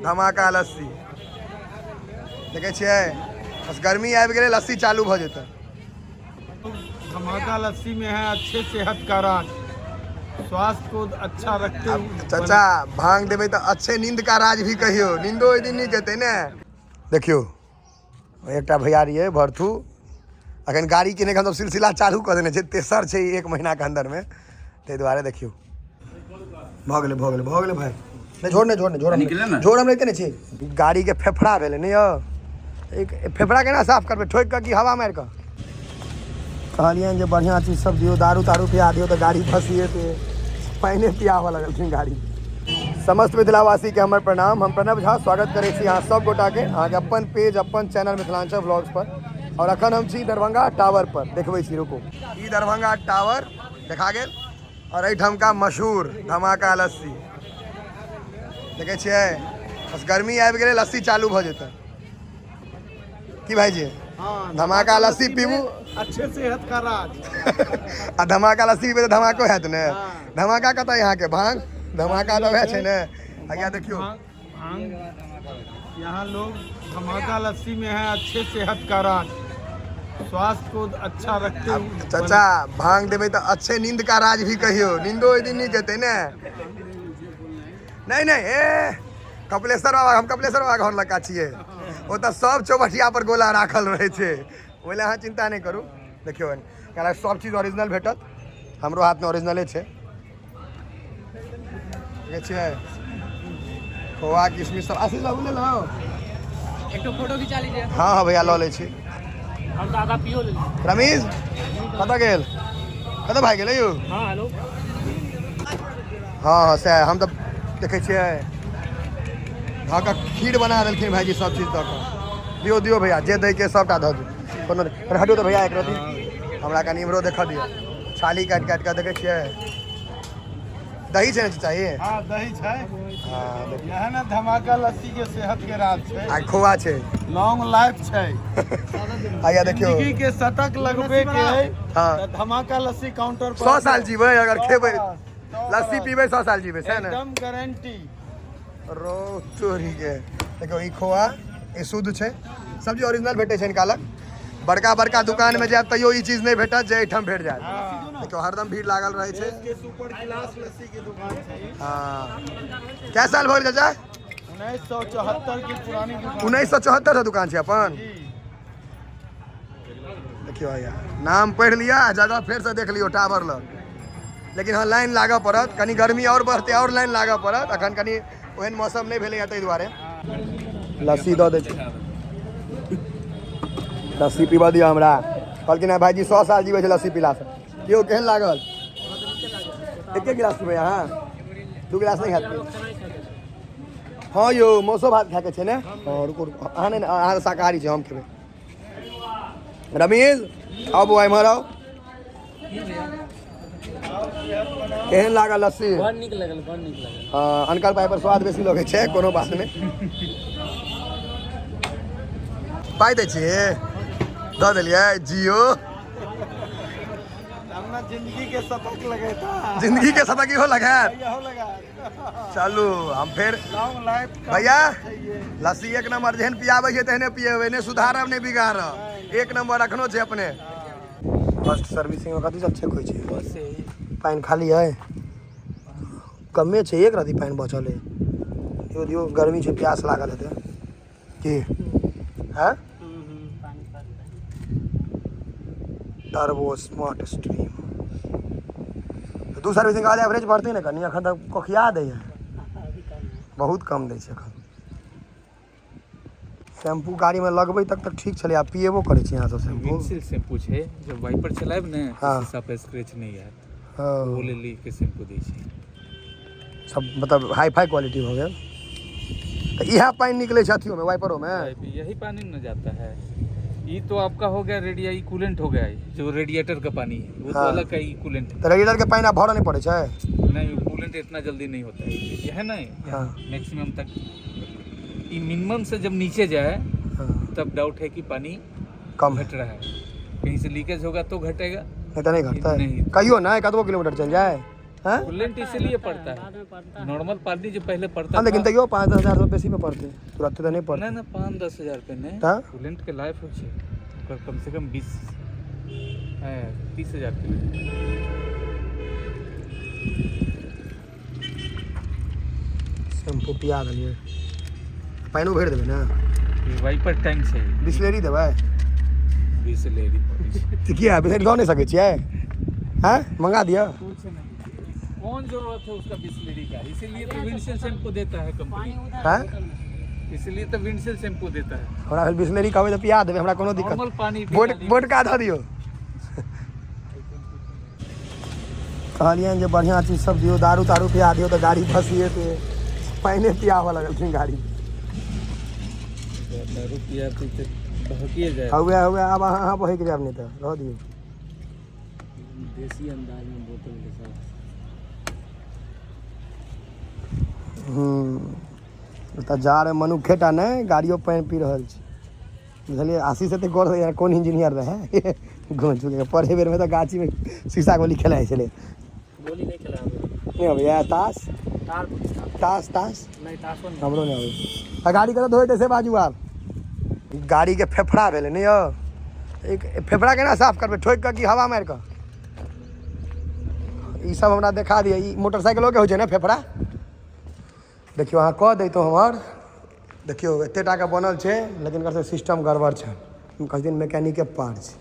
धमाका लस्सी देखै छियै। बस गर्मी आबि गेलै, लस्सी चालू भऽ जेतै। धमाका लस्सी में है अच्छे सेहत का राज, स्वास्थ्य को अच्छा रखते हुए। चाचा भांग देबै तऽ अच्छे नींद का राज भी कहियो, नींदो ओहि दिन नीक हेतै ने। देखियौ एकटा भैयारी अइ भरथू, अखन गाड़ी किनैके हमसब सिलसिला चालू कऽ देने छै, तेसर छै एक महीनाके अन्दरमे, ताहि दुआरे देखियौ भऽ गेलै भऽ गेलै भऽ गेलै भाय। नहि झोर, नहि झोर, नहि झोर, निकले ने। झोर हम रहिते नहि छी। गाड़ीके फेफड़ा भेलै नहि यौ, एक फेफड़ा केना साफ करबै, ठोकि कऽ कि हवा मारि कऽ? कहलियनि जे बढ़िआँ चीज सब दियौ, दारू तारू पिया दियौ तऽ गाड़ी फसिएतै, पानिए पियाबऽ लगलखिन गाड़ी। समस्त मिथिलावासीके हमर प्रणाम, हम प्रणव झा स्वागत करै छी अहाँ सब गोटाके अहाँके अपन पेज अपन चैनल मिथिलांचल व्लॉग्स पर। और अखन हम छी दरभंगा टावर पर, देखबै छी रुकू, ई दरभंगा टावर देखा गेल और एहिठामका मशहूर धमाका लस्सी देखै छियै। बस गर्मी आबि गेलै, लस्सी चालू भऽ जेतै। की भाईजी? हाँ, धमाका लस्सी पीबू, अच्छे सेहत का राज। आ धमाका लस्सी पीबै तऽ धमाको हैत ने। धमाका कतऽ अहाँके भांग धमाका तऽ वएह छै ने। आज्ञा देखियौ भांग यहाँ लोग धमाका लस्सी में है अच्छे सेहत का राज, स्वास्थ्य को अच्छा रखते हुए। चाचा भांग देबै तऽ अच्छे नींद का राज भी कहियो, नींदो ओहि दिन नीक हेतै ने। नहीं नहीं, ए कपिलेश्वर बाबा, हम कपिलेश्वर बाबा घर लगा छियै, ओतऽ सब चौबटिया पर गोला राखल रहै छै, ओहि लए अहाँ चिंता नहि करू। देखियौ किया सब चीज ओरिजिनल भेटत, हमरो हाथमे ओरिजिनले छै। देखै छियै खोआ किशमिश सब। आशीष बाबू लेलहुँ? एक फोटो खिंचा लीजिए। हाँ हाँ भैया लऽ लै छी। हम तो आधा पियो ले। रमेश कतऽ गेल, कतऽ भागि गेलै यौ? हाँ हेलो। हाँ हाँ सएह हम तऽ देखै छियै धऽ कऽ खीर बना देलखिन भाईजी, सब चीज दऽ कऽ। दियौ दियौ भैया, जे दैके सबटा धऽ दियौ। कोनो नहि, हटू तऽ भैया एक रत्ती हमरा कनि इम्हरो देखऽ दिअ। छाली काटि काटि कऽ देखै छियै। दही छै ने चाही? हाँ दही छै। हाँ देखियौ। यह ना धमाका लस्सी के सेहत के राज छै। आ खोआ छै, लॉन्ग लाइफ छै। आइया देखियौ जिंदगी के शतक लगबे के है। हाँ। तऽ धमाका लस्सी काउंटर पर 100 साल जीबै अगर खेबै, लस्सी 100 पीबै 100 साल जीबै, सएह ने? एकदम गारंटी। रो चोरी के देखियौ ई खोआ ई शुद्ध छै, सब्जी ओरिजिनल भेटै छै हिनका लग। बड़का बड़का दुकान में जायब तैयो ई चीज नहि भेटत जे एहिठाम भेट जायत। देखियौ हरदम भीड़ लागल रहै छै। देश के सुपर क्लास लस्सी के दुकान छै। हाँ कै साल भऽ गेल चाचा? 1974 के पुरानी दुकान। 1974 से दुकान छै अपन। देखियौ भैया नाम पढ़ि लिअ आ जगह फेरसँ देख लियौ टावर लग। लेकिन हँ लाइन लागऽ पड़त, कनि गर्मी आओर बढ़तै आओर लाइन लागऽ पड़त। अखन कनि ओहन मौसम नहि भेलैए ताहि दुआरे। लस्सी दऽ दै छै, लस्सी पीबऽ दिअ हमरा। कहलखिन हँ भाईजी 100 साल जीबै छै लस्सी पीलासँ। केओ केहन लागल? एके गिलास पीबै अहाँ? 2 गिलास नहि हैत? हाँ यौ मौसो भात खायके छै ने। हँ रुकू रुकू, अहाँ नहि, अहाँ तऽ शाकाहारी छै, हम खेबै। रमेश आउ बौआ इम्हर आउ। केहन लागल लस्सी? बड़ नीक लगल, बड़ नीक लगल। हँ अनकर पाइ पर स्वाद बेसी लगै छै, कोनो बात नहि। पाइ दै छियै? दऽ देलियै जियो। हमरा जिंदगी के शतक लगेता। जिंदगी के शतक इहो लगायत? इहो लगायत। चलू हम फेर लॉन्ग लाइफ भैया लस्सी एक नंबर, जेहन पियाबै छै तेहने पियेबै, नहि सुधारब नहि बिगाड़ब, एक नंबर अखनो छै अपने। फर्स्ट सर्विसिंग में कथी सब चेक होइ छै? पानि खाली है, कमे छै, एक रति पानि बचल है। दियौ दियौ, गर्मी छै, प्यास लागल हेतै की? हाँ टर्बो स्मार्ट स्ट्रीम दू सर्विसिंग के बाद एवरेज बढ़तै ने कनि। अखन तक कोखिया दै है, बहुत कम दै छै अखन। शैम्पू गाड़ी में लगबै तक तक ठीक छलै, आब पिएबो करै छी अहाँ सब शैम्पू? विंडशील्ड शैम्पू छै, जब वाइपर चलायब ने हाँ। शीशा पर स्क्रैच नहीं आयत। हँ। ओ लेल के शैम्पू दै छै। सब मतलब हाई फाई क्वालिटी भऽ गेल। तऽ इएह पानि निकलै छै अथियोमे, वाइपरोमे? यही पानी न जाता है। ये तो आपका हो गया रेडिया, ई कूलेंट हो गया है, जो रेडिएटर का पानी है वो। हाँ। तो अलग का ई कूलेंट है। तऽ रेगुलेटर के पानि आब भरऽ नहि पड़ै छै? नहीं, कूलेंट इतना जल्दी नहीं होता है। ये है ना, हाँ। मैक्सिमम तक ये मिनिमम से जब नीचे जाए हाँ। तब डाउट है कि पानी कम है, घट रहा है, कहीं से लीकेज होगा तो घटेगा। नहि तऽ नहि घटतै? नहि। कहियो नहि, कतबो किलोमीटर चलि जाए। हैं? कूलेंट इसीलिए पड़ता है, नॉर्मल पानी जो पहले पड़ता हाँ, लेकिन था। तैयो 5-10 हजार से बेसी में पड़तै, तुरंत तऽ नहि पड़तै। ना ना, 5-10 हजार पे नहीं। तऽ? कूलेंट के लाइफ हो छै ओकर कम से कम 20-30 हजार के। शैम्पू पिया देलियै, पानिओ भरि देबै ने। ई वाइपर टैंक छै। बिसलेरी देबै? बिसलेरी पड़ै छै। तऽ किया बिसलेरी दऽ नहि सकै छियै? हैं, मंगा दिअ। कुछ नहीं, कौन जरूरत है उसका बिसलेरी का? इसीलिए तो विंडसिल शैम्पू देता है कंपनी। हैं? इसीलिए तो विंडसिल शैम्पू देता है। हमरा भेल बिसलेरी कहबै तऽ पिया देबै, हमरा कोनो दिक्कत। नॉर्मल पानी बोट बोटका धऽ दियौ। कहलियनि जे बढ़िआँ चीज सब दियौ, दारू तारू पिया दियौ तऽ गाड़ी फसिएतै, पानिए पियाबऽ लगलखिन गाड़ी। दारू पिया पीते बहकिए जाए। हौवे हौवे, आब अहाँ बहकि जायब, नहि तऽ रह दियौ। देसी अंदाज में बोतल के साथ। तऽ जाड़ मनुखेटा नहि, गाड़ियो पानि पी रहल छै, बुझलियै? आशीष एते गौर यार, कोन इंजीनियर रहै घोंचू? पढ़े बेरमे तऽ गाछीमे शीशा गोली खेलाइ छलै। गोली नहीं चला। नहि अबैया ताश? तार। ताश, ताश। नहीं, ताशो नहीं। हमरो नहि अबै। आ गाड़ी कतऽ धोएतै से बाजू आब। गाड़ीके फेफड़ा भेलै नहि यौ? एक फेफड़ा केना साफ करबै, ठोकि कऽ कि हवा मारि कऽ? ई सब हमरा देखा दिअ। ई मोटरसाइकिलोके होइ छै ने फेफड़ा? देखियौ, अहाँ कऽ दैतहुँ हमर। देखियौ, एते टाके बनल छै, लेकिन एकर सिस्टम गड़बड़ छै। हम कहै छियनि मैकेनिके पार छै।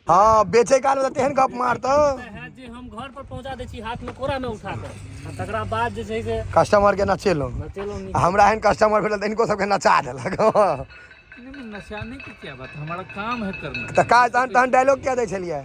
हँ, बेचै कालमे तऽ तेहन गप मारतौ। है जे हम घर पर पहुंचा दै छी हाथ में, कोरा में उठा कऽ, आ तकरा बाद जे छै से कस्टमरके नचेलहुँ। नचेलहुँ नीक। आ हमरा एहन कस्टमर भेटल तऽ हिनको सबके नचा देलक। नहीं नहीं, नचाने की क्या बात, हमारा काम है करना। तऽ काज तहन तहन डायलॉग क्या दै छलियै?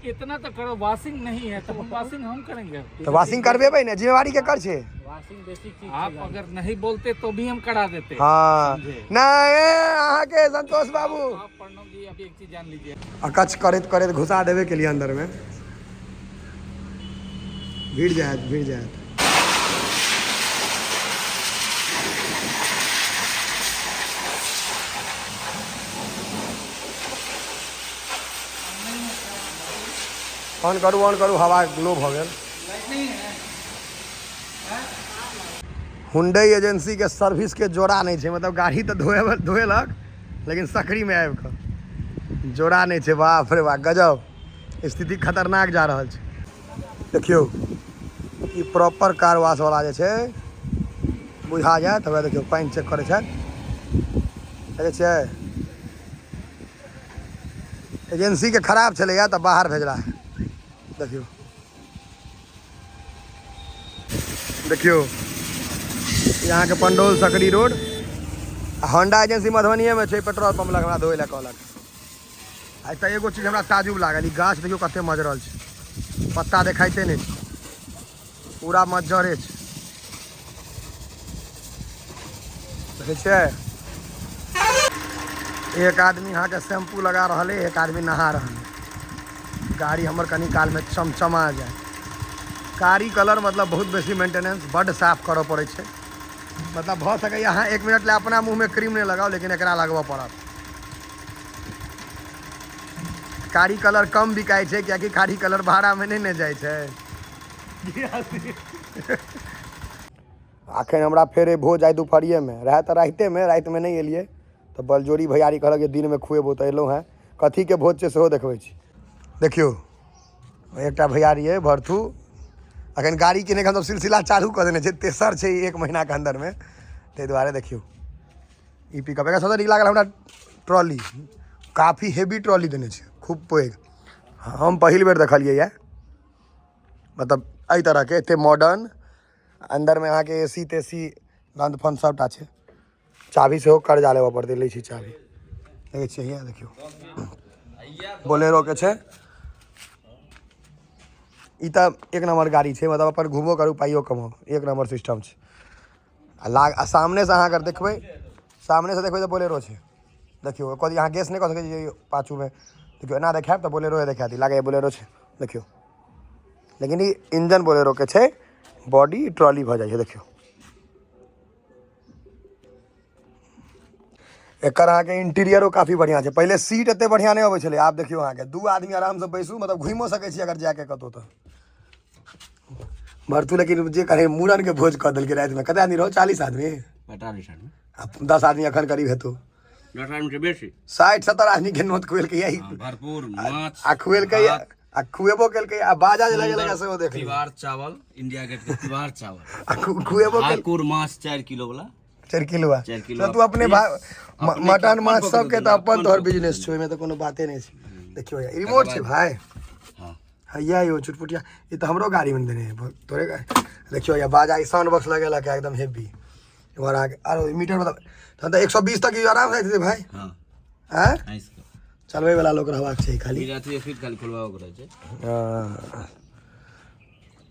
इतना तो करो, वाशिंग नहीं है तो वाशिंग हम करेंगे। तऽ वॉशिंग करबेबै ने, जिम्मेवारी के कर छै? वॉशिंग बेसिक चीज। आप अगर नहीं बोलते तो भी हम करा देते। हँ, नहि, अहाँके संतोष बाबू। आप प्रणव जी, आप एक चीज जान लीजिए। अकच करैत करैत घुसा देबे के लिए अंदरमे, भीड़ जायत, भीड़ जायत। ऑन करू, ऑन करू, हवा ग्लो भऽ गेल। हुंडई एजेंसी के सर्विस के जोड़ा नहि छै। मतलब गाड़ी तऽ धोए धोएलक, लेकिन सकरीमे आबि कऽ जोड़ा नहि छै। बाप रे बाप, गजब स्थिति खतरनाक जा रहल छै। देखियौ, ई प्रॉपर कार वाश वाला जे छै बुझा जायत। वएह देखियौ, पानि चेक करै छथि। देखै छियै, एजेंसीके खराब छलैया तऽ बाहर भेजला है। देखियौ, देखियौ, यहाँ पंडौल सकरी रोड आ होंडा एजेंसी मधुबनीएमे छै, पेट्रोल पंप लग। हमरा धोए लए कहलक। आ एतऽ एगो चीज हमरा ताजुब लागल, ई गाछ देखियौ कते मजरल छै, पत्ता देखाइते नहि छै, पूरा मज्जरे छै। देखै छियै, एक आदमी अहाँके शैम्पू लगा रहल है, एक आदमी नहा रहल है। गाड़ी हमर कनी कालमे चमचमा जाय। कारी कलर मतलब बहुत बेसी मेंटेनेंस, बड्ड साफ करऽ पड़ै छै। मतलब भऽ सकैए अहाँ 1 मिनट लए अपना मुँहमे क्रीम नहि लगाउ, लेकिन एकरा लगबऽ पड़त। कारी कलर कम बिकाइ छै, कियाकि कारी कलर भाड़ामे नहि ने जाइ छै। अखन हमरा फेर भोज आइ दुपहरिएमे रहए तऽ रातिमे, रातिमे नहि एलियै तऽ बलजोरी भैयारी कहलक जे दिनमे खुएबो, तऽ एलहुँ हेँ। कथीके भोज छै सेहो देखबै छी। देखियौ, एकटा भैयारी अइ भरथू। अखन गाड़ी किनैके हमसब सिलसिला चालू कऽ देने छै, तेसर छै ई एक महीनाके अन्दरमे, ताहि दुआरे। देखियौ, ई पिकअप, एकर सबसँ नीक लागल हमरा ट्रॉली। काफी हेवी ट्रॉली देने छै, खूब पैघ। हम पहिल बेर देखलियै यऽ, मतलब एहि तरहके एते मॉडर्न। अन्दरमे अहाँके एसी तेसी लंद फंद सबटा छै। चाभी सेहो कर्जा लेबऽ पड़तै, लै छी चाभी। देखै छियै, हियाँ देखियौ, बोलेरोके छै। ई तऽ एक नंबर गाड़ी छै। मतलब अपन घुमबो करू, पाइयो कमाउ, एक नंबर सिस्टम छै। आ लाग आ सामनेसँ अहाँ अगर देखबै, सामनेसँ देखबै तऽ बोलेरो छै। देखियौ, कथी अहाँ गेस नहि कऽ सकै छी। पाछूमे देखियौ, एना देखायब तऽ बोलेरो देखायत, लागैए बोलेरो छै। देखियौ, लेकिन ई इंजन बोलेरो के छै, बॉडी ट्रॉली भऽ जाइ छै। देखियौ, एकर अहाँके इंटीरियरो काफी बढ़िआँ छै। पहिले सीट एते बढ़िआँ नहि अबै छलै, आब देखियौ अहाँके 2 आदमी आरामसँ बैसू, मतलब घुमिओ सकै छी अगर जायके कतहु तऽ। भरतू लेकिन जे करे मूड़न के भोज कऽ देलकै रातिमे। कते आदमी रहो? 40 आदमी? 45 आदमी। आ 10 आदमी अखन करीब हेतौ। 10 आदमी से बेसी। 60-70 आदमी के नोत खुएलकै यही। हाँ, भरपूर माछ आ खुएलकै भात, आ खुएबो केलकै आ बाजा जे लगेलकै सेहो देख लियौ। तिवार चावल, इंडिया गेट के तिवार चावल। आ खुएबो केल भाकुर माछ 4 किलो वाला। 4 किलो आ। 4 किलो। तऽ तू अपने अपने मटन अपन माछ पकड़ू सबके तऽ देना, अपन अपन तोहर पकड़ू। बिजनेस छौ, ओहिमे तऽ कोनो बाते नहि छै। देखियौ यार, रिमोट छै भाय। हाँ। हैया यौ चुटपुटिया, ई तऽ हमरो गाड़ीमे देने है, तोरे गाड़ी। देखियौ या बाजा, ई साउंड बॉक्स लगेलक है एकदम हेवी। एम्हर अहाँके आरो मीटर, मतलब तहन तऽ 120 तक ई आराम से जेतै भाय। हाँ। आँय? ऐंस के। चलबै वाला लोक रहबाक चाही खाली। ई अथी स्पीड खाली खोलबाबऽ के रहै छै। हाँ।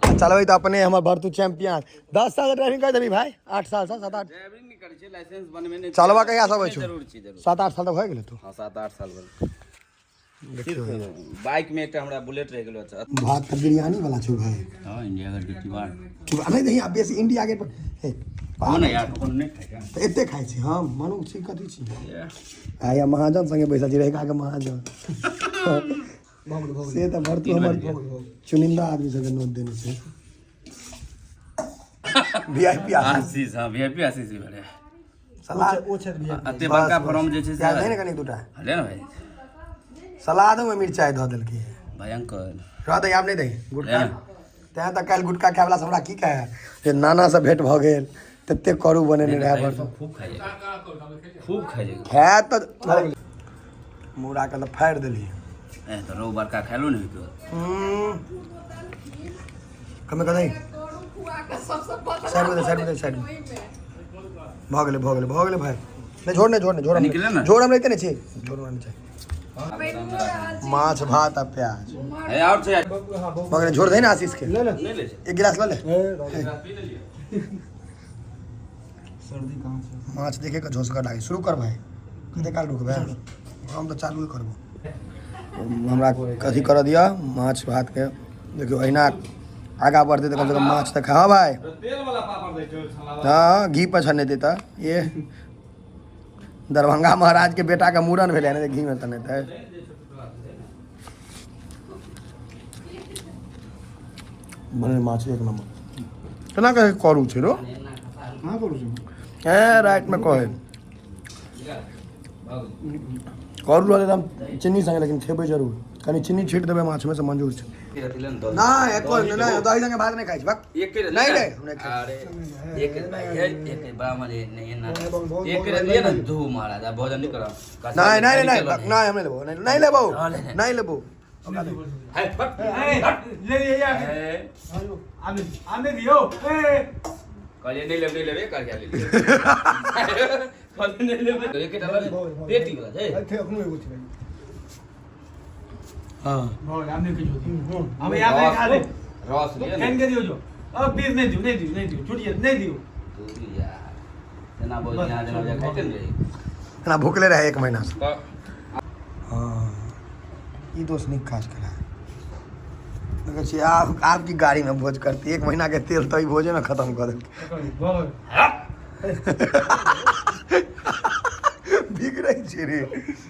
चलबै तऽ अपने हमर भरतू चैंपियन। 10 साल ड्राइविंग कर देबी भाय? 8 साल से, 7-8। ड्राइविंग नहि करै छै, लाइसेंस बनबे नहि। चलबऽ कहिया से अबै छौ? जरूर छी, जरूर। 7-8 साल तऽ भऽ गेलै तू। हाँ, 7-8 साल भेल। देखियौ, बाइक में एकटा हमरा बुलेट रहि गेलो अच्छा। भात तऽ बिरयानी वाला छौ भाय। हाँ, इंडिया गेट के तिवार। नहीं नहीं, आब बेसी इंडिया गेट पर हे। कोन है यार, कोन नहि खाइ छै। तऽ एते खाइ छी हम, मनु छी कथी छी। आ या महाजन संगे बैसल छी, रहिका के महाजन से तऽ भरतू हमर चुनिंदा आदमी सबके नोत देने छै, वीआईपी आशीष। आशीष, हाँ, वीआईपी आशीष भेलै। सलाद एते बड़का फॉर्म जे छै से प्याज दही ने कनि दूटा। ले ने भाई। सलादोमे मिरचाइ धऽ देलकै। भयंकर। रह दही, आब नहि दही गुटखा। ले। तैं तऽ काल्हि गुटखा खायवला से हमरा की कहै जे नानासँ भेंट भऽ गेल, तते करू बनेने रहै भरतू। खूब खाइ जाइ, खूब खाइ जाइ। खाय तऽ मुड़ा के तऽ फाड़ि देलियै। ए तऽ रहु बड़का खायलो नहि होइतो। कमे कऽ दही, साइड में दे, साइड में दे, साइड में। भऽ गेलै, भऽ गेलै, भऽ गेलै भाय। नहि झोर, नहि झोर, नहि झोर, हम निकले ने। झोर हम रहिते नहि छी, झोर हमरा नहि चाही। माछ भात आ प्याज। हे, आओर छै। भऽ गेलै, झोर दही ने आशीष के। नहि लै छै। एक गिलास लऽ ले। माछ देखे के झोसकर लागे। शुरू कर भाय, कते काल रुकबै? हम तऽ चालू करबो। हमरा कथी करऽ दिअ माछ भात के। देखियौ, अहिना आगाँ बढ़तै तऽ कमसँ कम माछ तऽ खा। हँ भाय। हँ, घी पर छनेतै तऽ ये दरभंगा महाराज के बेटा के मूड़न भेलै ने, घी में छनेतै। बने माछ एक नंबर। केना कहै करू छै रो? हे, रातिमे कहै करू रहतै तऽ हम चीनी संगे लेकिन खेबै जरूर। कनि चीनी छीट देबै माछमे से मंजूर छै। नहि, एको नहि, दही संगे भात नहि खाइ छी, बक। नहीं, नहीं, हम नहीं खाइ। अरे एक भाई, एक ब्राह्मण नहीं ना, एक दिए ना धू महाराज, आ भोजन नहीं करब। नहीं नहीं नहीं नहीं, हम नहीं लेबो, नहीं नहीं लेबो, नहीं लेबो। है बट ले ले यार, आने आने दियो ए। कहलिए नहीं लेब, नहीं लेबे कर, ले ले, कहलिए नहीं लेबे। एक डाला पेटी वाला छै। हाँ। बहुत आने के जो हम यहाँ पे खा ले। रस लिए can के दियो जो अब 20 नहीं दियो, नहीं दियो, नहीं दियो, छुटिए नहीं दियो। तू यार जेना बोल यहाँ जेना जे खाइते ने रही। एना भुखले रहे एक महीना से। तऽ हाँ, ई दोस्त नीक काज करा। देखै छियै, आब आपकी गाड़ी में भोज करती। एक महीना के तेल तऽ ई भोजे में खत्म कऽ देलकै। बहुत। बिगड़ै छै रे।